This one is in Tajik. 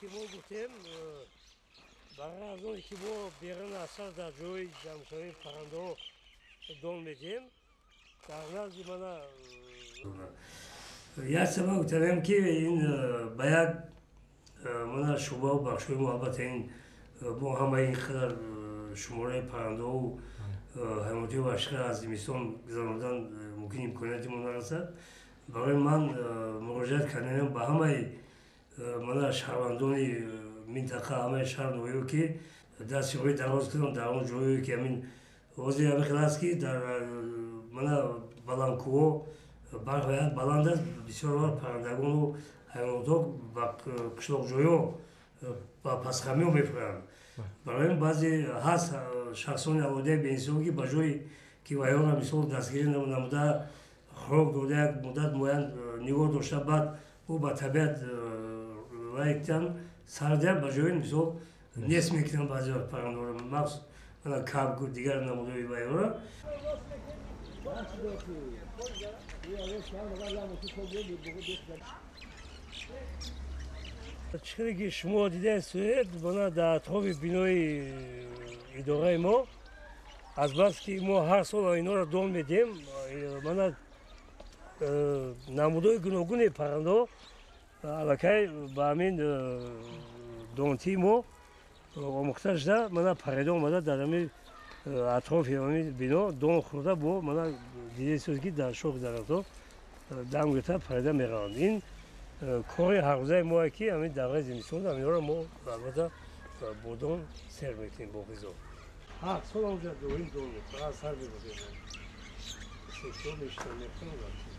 Ки мо гуфтем, барои аз оне ки мо берун аз шаҳр дар ҷои ҷамъшавии паррандаҳо дон медиҳем, дар назди мана як сабаб гуфтанем, ки ин ба як мана шӯъбаву бахшҳои мо, албатта, ин мо ҳамаи ин қадар шумораи паррандаҳову ҳайвоноти ваҳширо аз зимистон гузарондан мумкин имконияти мо нарасад. Барои ман муроҷиат карданем ба ҳамаи мана шаҳрвандони минтақа, ҳамаи шаҳр, ноҳияҳо, ки дасти роҳи дароз кунанд дар он ҷое, ки ҳамин ҳозир ҳамин хел аст, ки дар мана баландкӯҳо барф баланд аст, бисёр вақт паррандагону ҳайвонотҳо ба қишлоқҷойҳо, ба пасхамиҳо мефуранд. Барои ин баъзе ҳаст шахсони алоҳидаи беинсоф, ки ба ҷое ки вайёнро мисол дастгирӣ намуда, хӯрок дода, як муддат муайян нигоҳ дошта, баъд ӯ ба табиат вайктан сардиям, ба ҷои мисол нест мекунанд баъзе вақт паррандаҳоро, махсус мана кабку дигар намудҳои вайёнро. Чӣ хеле ки шумо дидаед, мана дар атрофи бинои идораи мо, азбаски мо ҳар сол инҳоро дон медиҳем, мана намудҳои гуногуни паррандаҳо аллакай ба ҳамин донтии мо омӯхта шуда, мана парида омада, дар ҳамин атрофи ҳамин бино дон хӯрда, бо мана дидед, ки дар шохи дарахтҳо дам гирифта, парида мераванд. Ин кори ҳаррӯзаи мое, ки ҳамин давраи зимистон ҳаминҳоро мо албатта бо дон сер мекунем, бо ғизо. Ҳар сол онҷа доим дон, фақат сар мебурдем, сесол мешитам, мехӯрам.